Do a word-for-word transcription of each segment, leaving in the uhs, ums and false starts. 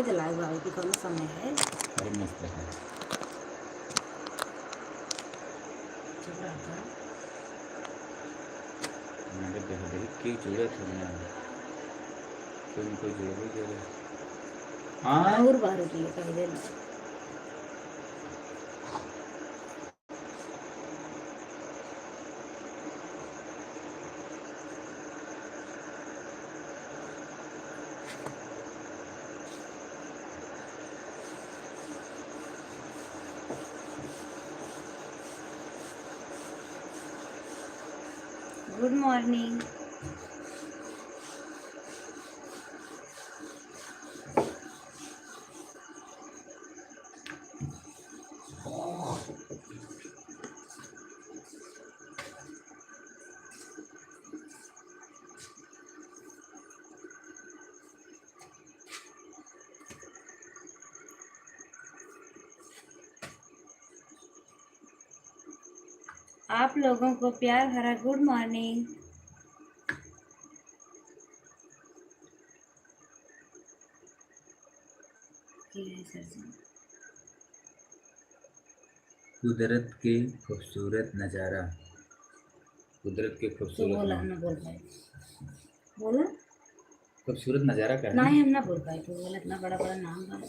जलाए हुआ है कि कौन समय है। अरे मस्त है। चुप रहा था। मैंने कहा, देखो, देखो, क्यों जुड़े थे ना? क्यों उनको जोड़ो, जोड़ो? हाँ? और बार की है, पहले ना। Good morning। आप लोगों को प्यार भरा good morning। ठीक है सर जी। कुदरत के खूबसूरत नजारा, कुदरत के तो खूबसूरत बोला, ना। हम ना बोल पाए। बोला? खूबसूरत नजारा का है ना? नहीं, हम ना बोल पाए। तो बोला, इतना बड़ा बड़ा नाम बा।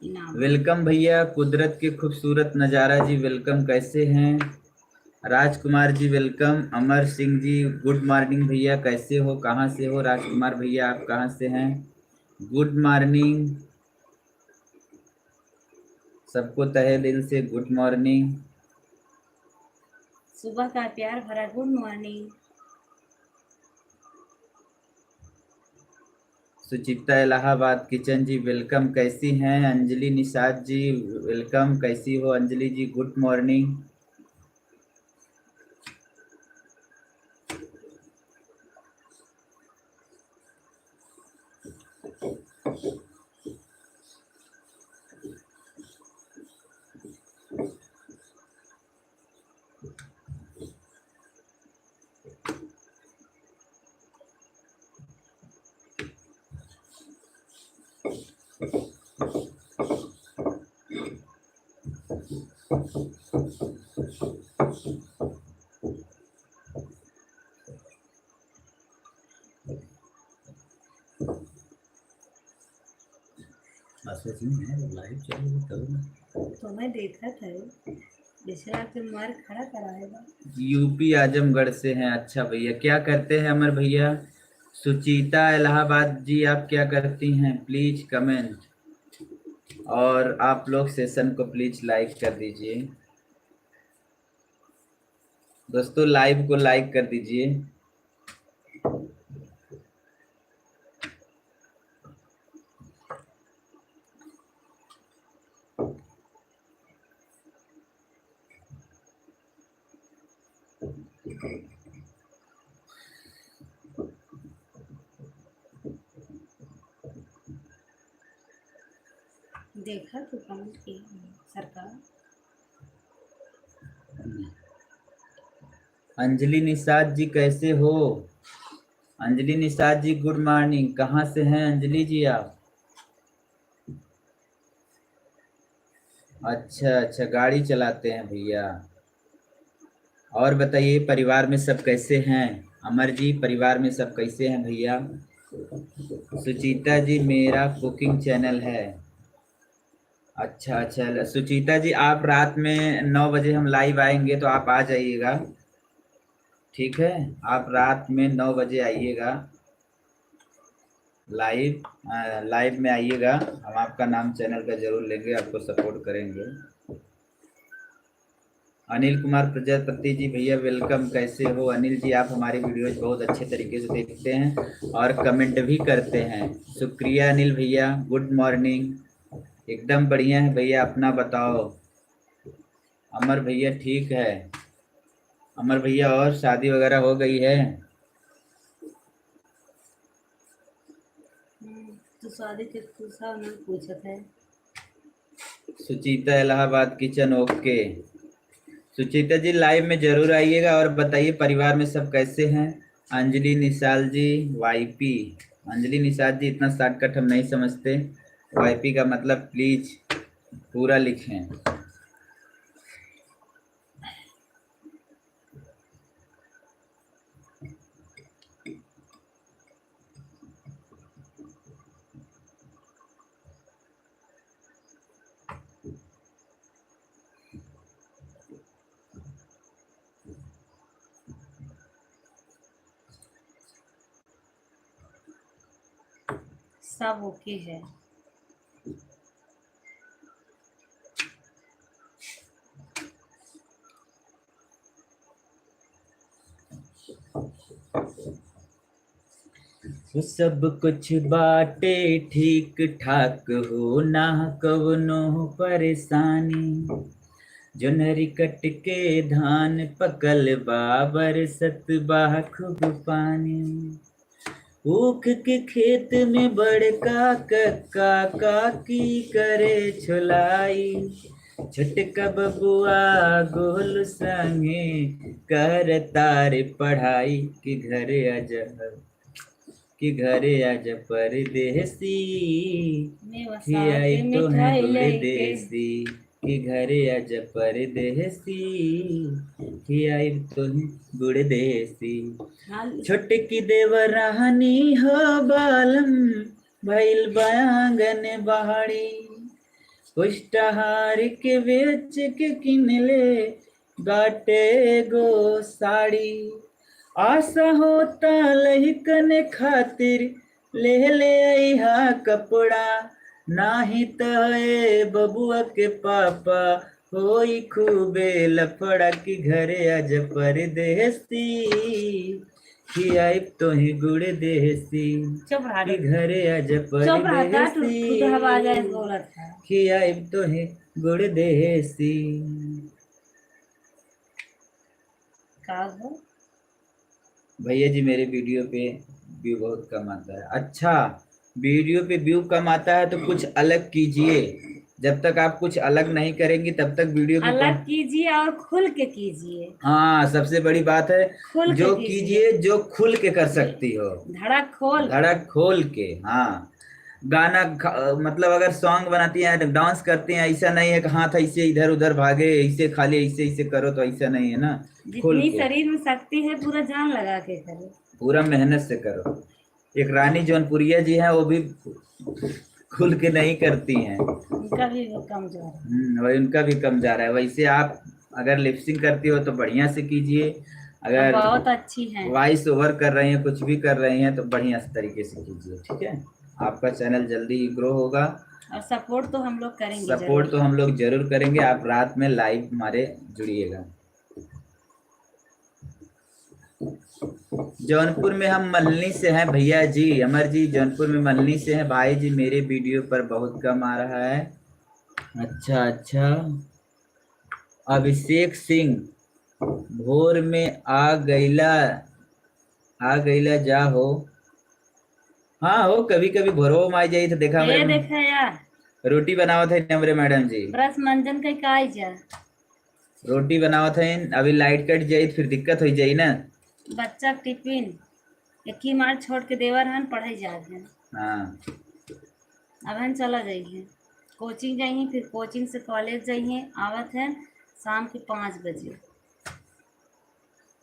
इनाम। Welcome भैया, कुदरत के खूबसूरत नजारा जी, welcome, कैसे हैं? राजकुमार जी welcome, अमर सिंह जी good morning भैया, कैसे हो, कहाँ से हो राजकुमार भैया, आप कहाँ से हैं? Good morning, सबको तहे दिल से good morning। सुबह का प्यार भरा good morning। सुचिता इलाहाबाद किचन जी welcome, कैसी हैं? अंजलि निषाद जी welcome, कैसी हो अंजलि जी? Good morning। अच्छा जी, मैं live चालू करूँ। तो मैं देखा था, दूसरा के मार खड़ा कराएगा। यूपी आजमगढ़ से हैं। अच्छा भैया, क्या करते हैं अमर भैया? सुचिता इलाहाबाद जी, आप क्या करती हैं? Please comment। और आप लोग session को please like कर दीजिए। दोस्तों, live को like कर दीजिए। देखा तो कौन की सरकार। अंजलि निषाद जी कैसे हो? अंजलि निषाद जी good morning, कहाँ से हैं अंजलि जी आप? अच्छा, अच्छा, गाड़ी चलाते हैं भैया। और बताइए, परिवार में सब कैसे हैं? अमर जी, परिवार में सब कैसे हैं भैया? सुचिता जी, मेरा cooking channel है। अच्छा, अच्छा, ल-, सुचिता जी, आप रात में नौ बजे हम live आएंगे, तो आप आ जाइएगा, ठीक है? आप रात में नौ बजे आइएगा live, अ, live में आइएगा, हम आपका नाम channel का जरूर लेंगे, आपको support करेंगे। अनिल कुमार प्रजापति जी, भैया welcome, कैसे हो? अनिल जी, आप हमारी videos बहुत अच्छे तरीके से देखते हैं और comment भी करते हैं। शुक्रिया अनिल भैया, good morning। एकदम बढ़िया है भैया, अपना बताओ? अमर भैया ठीक है। अमर भैया, और शादी वगैरह हो गई है? हम्म, तो शादी के पूछा ना, पूछत है। सुचिता इलाहाबाद किचन, OK। सुचिता जी, live में जरूर आइएगा और बताइए, परिवार में सब कैसे हैं? अंजलि निशाल जी, वाई पी। अंजलि निषाद जी, इतना शॉर्टकट हम नहीं समझते। वाईपी का मतलब प्लीज पूरा लिखें। सब ओके है। वो सब कुछ बाटे ठीक ठाक हो, ना कवनो परेशानी। जोन्हरी कट के धान पकल बा, बरसत बा खूब पानी। ऊख के खेत में बड़का कक्का काकी करे छोलाई। छोटका बबुआ गोल संगे कर तार पढ़ाई। कि घरे आजा, कि घरे आजा परदेसी, मेवा खियाई साथे तोहे मिठाई गुड़ लइके। देसी। कि घरे आजा परदेसी, खियाई तोहे गुड़ देसी। हाँ। छोटकी देवरानी हो बालम, भइल बा आंगन बाड़ी। पुष्टाहार के बेच के किनले बाटे गो साड़ी। आशा होता लहिकन खातिर ले ले अइहा कपड़ा, नाही त ए बबुआ के पापा होई खूबे लफड़ा। कि घरे आजा परदेसी, खियाइब तोहे गुड़ देसी। चुप रहा कि रे। घरे आजा चुप रहा, का परदेसी, टुटपुट आवाज है, बोलत है। खियाइब तोहे गुड़ देसी। का हो? भैया जी, मेरे वीडियो पे व्यू बहुत कम आता है। अच्छा, वीडियो पे व्यू कम आता है तो कुछ अलग कीजिए। जब तक आप कुछ अलग नहीं करेंगी, तब तक वीडियो पे अलग कम कीजिए और खुल के कीजिए। हाँ, सबसे बड़ी बात है, खुल के जो कीजिए। कीजिए, जो खुल के कर सकती हो। धड़क खोल। धड़क खोल के, हाँ। गाना ख-, मतलब अगर सॉन्ग बनाती हैं तो डांस करती हैं, ऐसा नहीं है कि हाथ ऐसे इधर उधर भागे, ऐसे खाली ऐसे ऐसे करो, तो ऐसा नहीं है ना। खोल जितनी के। शरीर में शक्ति है, पूरा जान लगा के करो। पूरा मेहनत से करो। एक रानी जौनपुरिया जी हैं, वो भी खुल के नहीं करती हैं। उनका भी वो कम जा रहा है। हम्म, वही उनका भी कम जा रहा है। वैसे आप अगर लिपसिंग करती हो तो बढ़िया से कीजिए, अगर बहुत अच्छी हैं। वॉइस ओवर कर रही हैं, कुछ भी कर रही हैं, तो बढ़िया से तरीके से कीजिए, ठीक है? आपका चैनल जल्दी ही ग्रो होगा। और सपोर्ट तो हम लोग करेंगे सपोर्ट जरूर। तो हम लोग जरूर करेंगे। आप रात में लाइव हमारे जुड़िएगा। जौनपुर में हम मल्हनी से हैं भैया जी, अमर जी, जौनपुर में मल्हनी से हैं भाई जी। मेरे वीडियो पर बहुत कम आ रहा है। अच्छा, अच्छा। अभिषेक सिंह, भोर में आ गइला, आ गइला जा हो। हाँ हो, कभी कभी भोरवा में आ जाई तो देखा ये हमरे देखा यार। रोटी बनावत है हमरे मैडम जी। ब्रश मंजन के काई जा। रोटी बनावत है, अभी लाइट कट जाई तो फिर दिक्कत हो जाई ना। बच्चा टिफिन एक ही मार छोड़ के देवर हन पढ़ाई जात हैं। हाँ। अब हम चला जाइए कोचिंग जाइए, फिर कोचिंग से कॉलेज जाइए, आवत हैं शाम के पाँच बजे।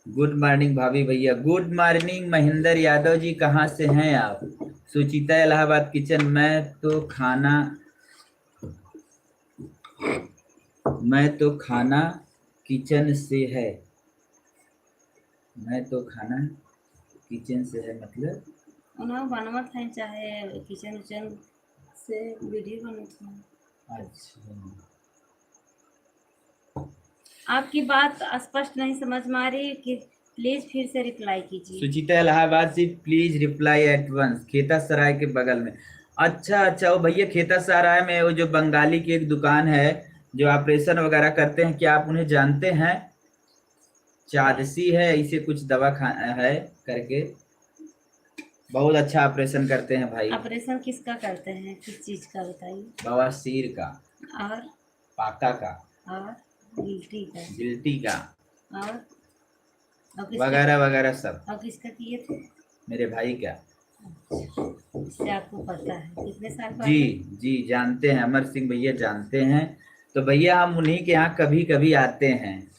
गुड मॉर्निंग भाभी भैया। गुड मॉर्निंग महेंद्र यादव जी, कहाँ से हैं आप? सुचिता इलाहाबाद किचन, मैं तो खाना, मैं तो खाना किचन से है। मैं तो खाना किचन से है, मतलब? उन्हें बनवत है, चाहे किचन उचन से वीडियो बनत है। अच्छा। आपकी बात स्पष्ट नहीं समझ में आ रही कि प्लीज फिर से रिप्लाई कीजिए। सुचिता इलाहाबाद जी, प्लीज रिप्लाई एट वंस। खेता सराय के बगल में। अच्छा, अच्छा, वो भैया खेता सराय में वो जो बंगाली की एक दुकान है, जो ऑपरेशन वगैरह करते हैं, क्या आप उन्हें जानते हैं? चादसी है, इसे कुछ दवा खा-, है करके। बहुत अच्छा ऑपरेशन करते हैं भाई। ऑपरेशन किसका करते हैं, किस चीज का बताइए? बवासीर का। और? पाका का। और? गिल्टी का। गिल्टी का। और? और किसका? वगैरह वगैरह सब। और किसका किए थे? मेरे भाई का। इससे आपको पता है, कितने साल पहले? जी, जी, जानते हैं, अमर सिंह भैया जानते हैं। तो भैया, हम उन्हीं के यहाँ कभी-कभी आते हैं।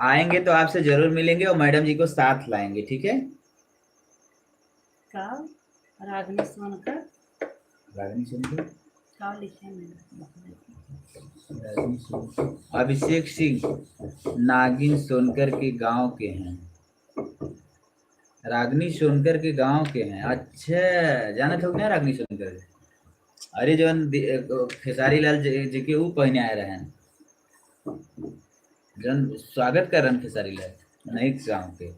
आएंगे तो आपसे जरूर मिलेंगे और मैडम जी को साथ लाएंगे, ठीक है? का? रागनी सोनकर। रागनी सोनकर? का लिखे हैं? रागनी सोनकर। अभिषेक सिंह नागिन सोनकर के गांव के हैं। रागनी सोनकर के गांव के हैं। अच्छा, जानत हो क्या रागनी सोनकर के? अरे, जौन दि-, खेसारी लाल जे, जेके ऊ पहने आए रहन, जौन स्वागत करन खेसारी लाल, नहीं गाँव के।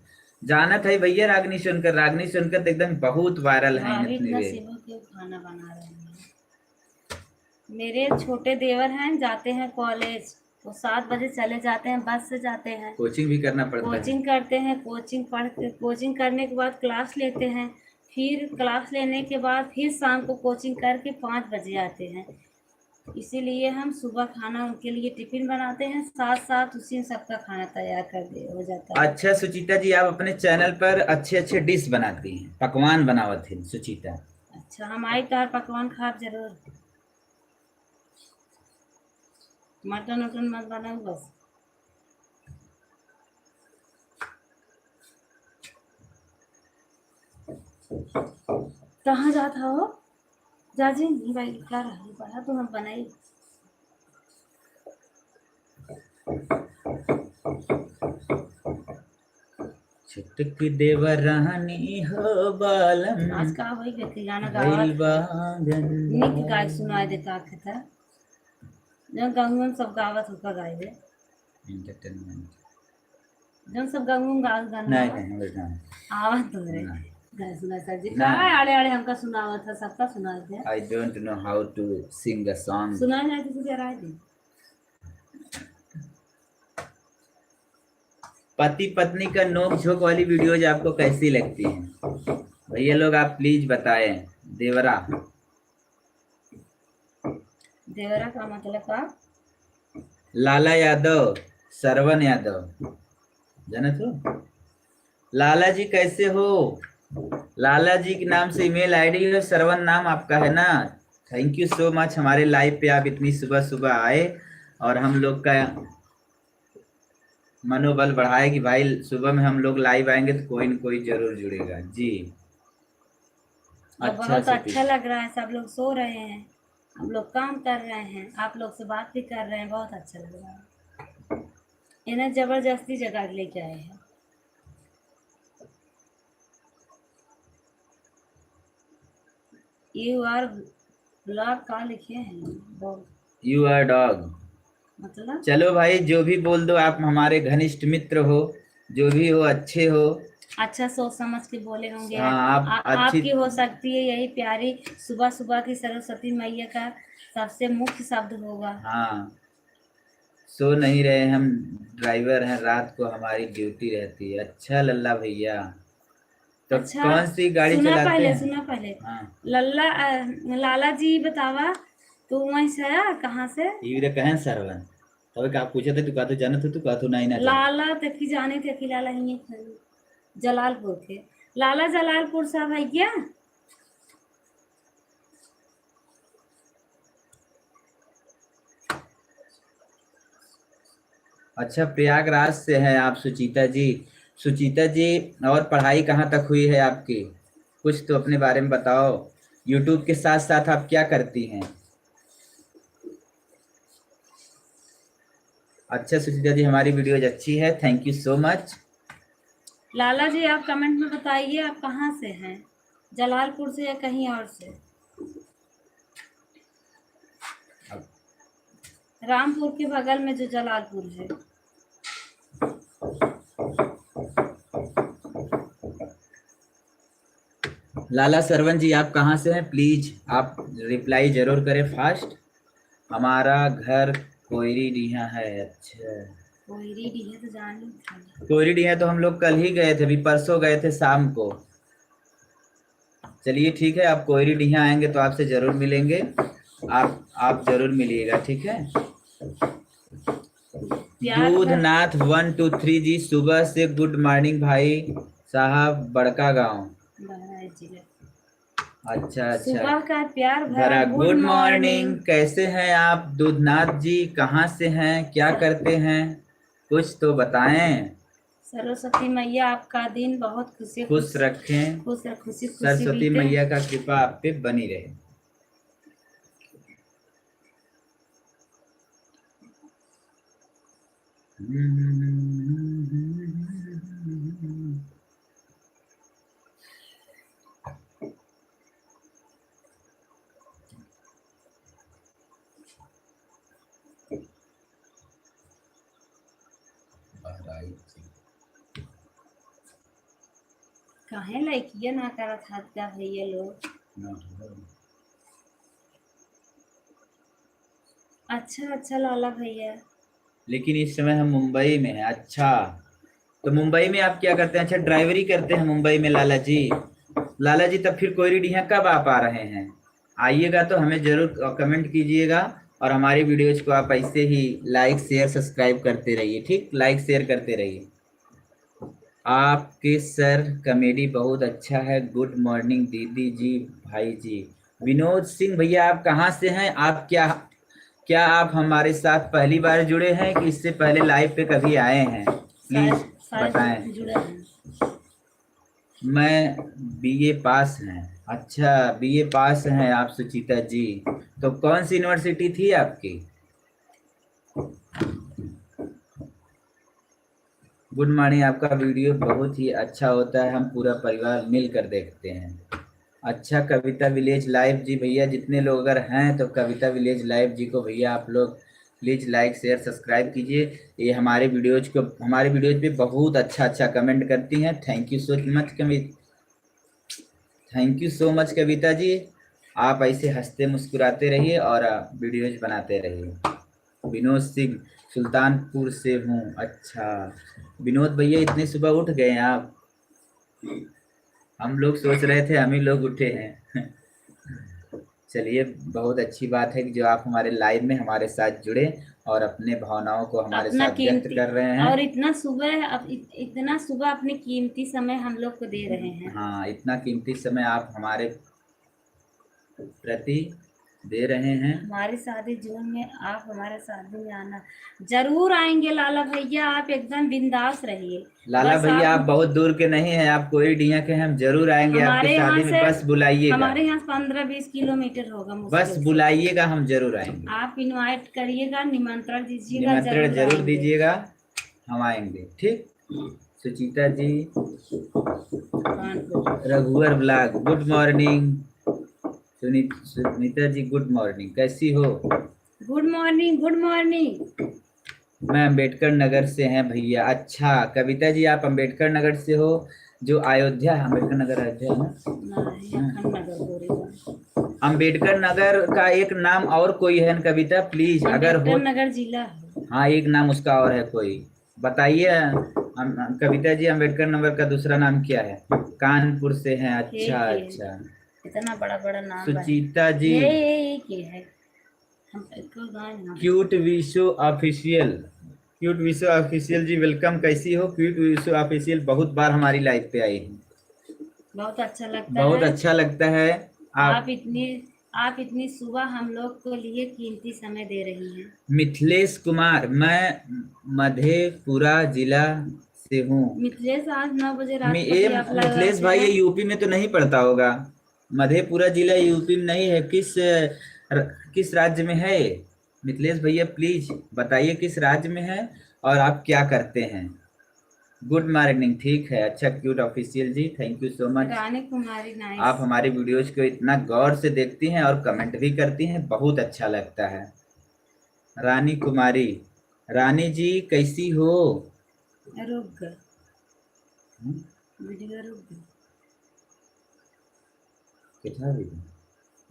जानत है भैया रागनी सोनकर, रागनी सोनकर तो एकदम बहुत वायरल है भाभी इतनी इतना देर। सेवा क्यों खाना बना रहे हैं? मेरे छोटे देवर हैं, जाते हैं कॉलेज, वो सात बजे चले जाते हैं, बस से जाते हैं। कोचिंग भी करना पड़ता है। कोचिंग करते हैं, कोचिंग पढ़ के, कोचिंग करने के बाद क्लास लेते हैं, फिर क्लास लेने के बाद फिर शाम को कोचिंग करके पाँच बजे आते हैं। इसीलिए हम सुबह खाना उनके लिए टिफिन बनाते हैं, साथ साथ उसी में सबका खाना तैयार कर दे, हो जाता है। अच्छा सुचिता जी, आप अपने चैनल पर अच्छे अच्छे डिश बनाती हैं, पकवान बनावत हैं सुचिता। अच्छा, हम आई तो हर पकवान खाब जरूर। मटन उटन मत बनाओ बस। कहाँ जात हो? जा जी, नहीं भाई, का रहा, बड़ा तो हम बनाई। छुटकी देवरानी हो बालम, आज का होई गए गाना गावा। भइल बा आंगन। निक गाय सुनाई देता आखे था। जौन गाँव में सब गावत होका गाई दे। Entertainment। जौन सब गाँव में गावत गाना नहीं, गावा। नहीं, हम लोग गाना। आवाज तो मेरे। नहीं। गाय सुना सर जी। नहीं। का आड़े आड़े हमका सुनावत है, सबका सुनावत है। I don't know how to sing a song। सुना जाए तो कुछ राय दे। पति पत्नी का नोक झोंक वाली videos आपको कैसी लगती हैं? भैया लोग, आप please बताएं। देवरा। देवरा का मतलब का? लाला यादव, सरवन यादव, जानत हो? लाला जी कैसे हो? लाला जी के नाम से email ID है, सरवन नाम आपका है ना? Thank you so much, हमारे live पे आप इतनी सुबह सुबह आए और हम लोग का मनोबल बढ़ाए कि भाई सुबह में हम लोग live आएंगे तो कोई न कोई जरूर जुड़ेगा। जी, और अच्छा बहुत सुचिता। अच्छा लग रहा है, सब लोग सो रहे हैं, हम लोग काम कर रहे हैं, आप लोग से बात भी कर रहे हैं, बहुत अच्छा लग रहा है। इन्हें जबरदस्ती जगा के लेके आए हैं। You are dog का लिखे हैं? Dog। You are dog। मतलब? चलो भाई, जो भी बोल दो आप, हमारे घनिष्ठ मित्र हो, जो भी हो, अच्छे हो। अच्छा सोच समझ के बोले होंगे। हाँ, आप आ-, अच्छी आपकी हो सकती है यही प्यारी सुबह सुबह की सरस्वती मैया का सबसे मुख्य शब्द होगा। हाँ, सो नहीं रहे हम, driver हैं, रात को हमारी duty रहती है। अच्छा लल्ला भैया, तो अच्छा, कौन सी गाड़ी सुना चलाते पहले, हैं? सुना पहले। हाँ। लल्ला, अ, लाला जी बतावा, तू वहीं से आया, कहाँ से? ई रे कहें सरवन। तब का आप पूछे थे, तू का तो जानत हो, तू का तो नहीं ना जानत। लाला ते की जाने थे कि लाला ही है, जलालपुर के। लाला जलालपुर से भैया। अच्छा, प्रयागराज से हैं आप सुचिता जी। सुचिता जी, और पढ़ाई कहाँ तक हुई है आपकी? कुछ तो अपने बारे में बताओ। YouTube के साथ साथ आप क्या करती हैं? अच्छा सुचिता जी, हमारी videos अच्छी है, thank you so much। लाला जी, आप comment में बताइए, आप कहाँ से हैं, जलालपुर से या कहीं और से? रामपुर के बगल में जो जलालपुर है। लाला सरवन जी, आप कहाँ से हैं? Please आप reply जरूर करें fast। हमारा घर कोयरी डीहा है। अच्छा, कोयरी डीहा तो जान ली थी। कोयरी डीहा तो हम लोग कल ही गए थे, अभी परसों गए थे शाम को। चलिए ठीक है, आप कोयरी डीहा आएंगे तो आपसे जरूर मिलेंगे, आप, आप जरूर मिलिएगा, ठीक है। प्यार भर- दूधनाथ one two three जी, सुबह से good morning भाई साहब, बड़का गांव। बहराइच जिला। अच्छा, अच्छा। सुबह का प्यार भरा भरा good good morning। Morning, कैसे हैं आप दूधनाथ जी? कहाँ से हैं, क्या करते हैं, कुछ तो बताएं। सरस्वती मैया आपका दिन बहुत खुशी खुश खुश रखें। खुश रख-, खुशी खुशी सरस्वती बीते। मैया का कृपा आप पे बनी रहे। काहे लइकिया ना करत हाथ का भैया लोग? ना, ना। अच्छा, अच्छा लाला भैया। लेकिन इस समय हम मुंबई में हैं। अच्छा, तो मुंबई में आप क्या करते हैं? अच्छा, ड्राइवरी करते हैं मुंबई में लाला जी। लाला जी, तब फिर कोयरी डीहा कब आप आ रहे हैं? आइएगा तो हमें जरूर comment कीजिएगा और हमारी videos को आप ऐसे ही like, share, subscribe करते रहिए, ठीक? Like, share करते रहिए। आपके सर comedy बहुत अच्छा है। Good morning दीदी जी, भाई जी। विनोद सिंह भैया, आप कहाँ से हैं? आप क्या, क्या आप हमारे साथ पहली बार जुड़े हैं कि इससे पहले live पे कभी आए हैं? Please शायद, शायद बताएं। जुड़े हैं। मैं B A पास हैं। अच्छा, B A पास हैं आप सुचिता जी। तो कौन सी university थी आपकी? Good morning, आपका video बहुत ही अच्छा होता है, हम पूरा परिवार मिलकर देखते हैं। अच्छा, कविता विलेज लाइव जी भैया, जितने लोग अगर हैं तो कविता विलेज लाइव जी को भैया आप लोग please like, share, subscribe कीजिए। ये हमारे videos को, हमारे videos पे बहुत अच्छा अच्छा comment करती हैं। Thank you so much कवि-, thank you so much कविता जी, आप ऐसे हंसते मुस्कुराते रहिए और, अ, videos बनाते रहिए। विनोद सिंह, सुल्तानपुर से हूँ। अच्छा विनोद भैया, इतने सुबह उठ गए आप? हम लोग सोच रहे थे हम ही लोग उठे हैं। चलिए, बहुत अच्छी बात है कि जो आप हमारे live में हमारे साथ जुड़े और अपने भावनाओं को हमारे अपना साथ व्यक्त कीमती कर रहे हैं। और इतना सुबह, अप-, इत-, इतना सुबह अपने कीमती समय हम लोग को दे रहे हैं। हाँ, इतना कीमती समय आप हमारे प्रति दे रहे हैं। हमारी शादी जून में, आप हमारे शादी में आना। जरूर आएंगे लाला भैया, आप एकदम बिंदास रहिए। लाला भैया, आप बहुत दूर के नहीं हैं, आप कोयरी डीहा के हैं, हम जरूर आएंगे आपकी शादी में। बस बुलाइएगा। हमारे यहाँ से पन्द्रह बीस किलोमीटर होगा मुश्किल से। बस बुलाइएगा, हम जरूर आएंगे। आप invite करिएगा, निमंत्रण दीजिएगा, निमंत्रण जरूर दीजिएगा, हम आएंगे, ठीक? सुचिता जी, कानपुर। रघुवर vlog, good morning। सुनी-, सुनीता जी, good morning, कैसी हो? Good morning, good morning। मैं अम्बेडकर नगर से हैं भैया। अच्छा, कविता जी, आप अम्बेडकर नगर से हो, जो अयोध्या, अम्बेडकर नगर अयोध्या है ना? नहीं, हाँ। अखंड नगर बोले बा। अम्बेडकर नगर का एक नाम और कोई है ना कविता, please, अगर हो। अम्बेडकर नगर जिला है। हाँ, एक नाम उसका और है कोई, बताइए। हम, कविता जी, अम्बेडकर नगर का दूसरा नाम क्या है? कानपुर से हैं। अच्छा, ठीक है। अच्छा। इतना बड़ा बड़ा नाम बा। सुचिता जी। ये, ये, ये के है? हम एको गाँव ना। Cute Vishu Official, Cute Vishu Official जी, welcome। कैसी हो Cute Vishu Official? बहुत बार हमारी live पे आई हैं। बहुत अच्छा लगता है। बहुत अच्छा लगता है। आप आप इतनी, आप इतनी सुबह हम लोग को लिए कीमती समय दे रही हैं। मिथिलेश कुमार, मैं मधेपुरा जिला से हूँ। मिथिलेश आज नौ बजे रात को भी आप live आते हैं। मिथिलेश भाई, ये U P में तो नहीं पड़ता होगा? मधेपुरा जिला U P में नहीं है, किस र-, किस राज्य में है? मिथिलेश भैया, please बताइए किस राज्य में है और आप क्या करते हैं? Good morning, ठीक है। अच्छा, Cute Official जी, thank you so much। रानी कुमारी, nice। आप हमारी videos को इतना गौर से देखती हैं और comment भी करती हैं, बहुत अच्छा लगता है। रानी कुमारी, रानी जी कैसी हो? रुक गए। हम्म? Video रुक गए। कितना भी?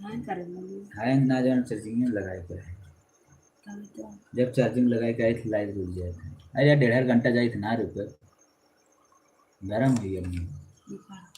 Hang करे लगी। Hang ना जान, charging में लगाए के है। तभी तो। जब charging लगाए के आई तो live रुक जाए थे। अरे यार, डेढ़ घंटा जाए थे ना रुके। गरम हुई अब। रुका।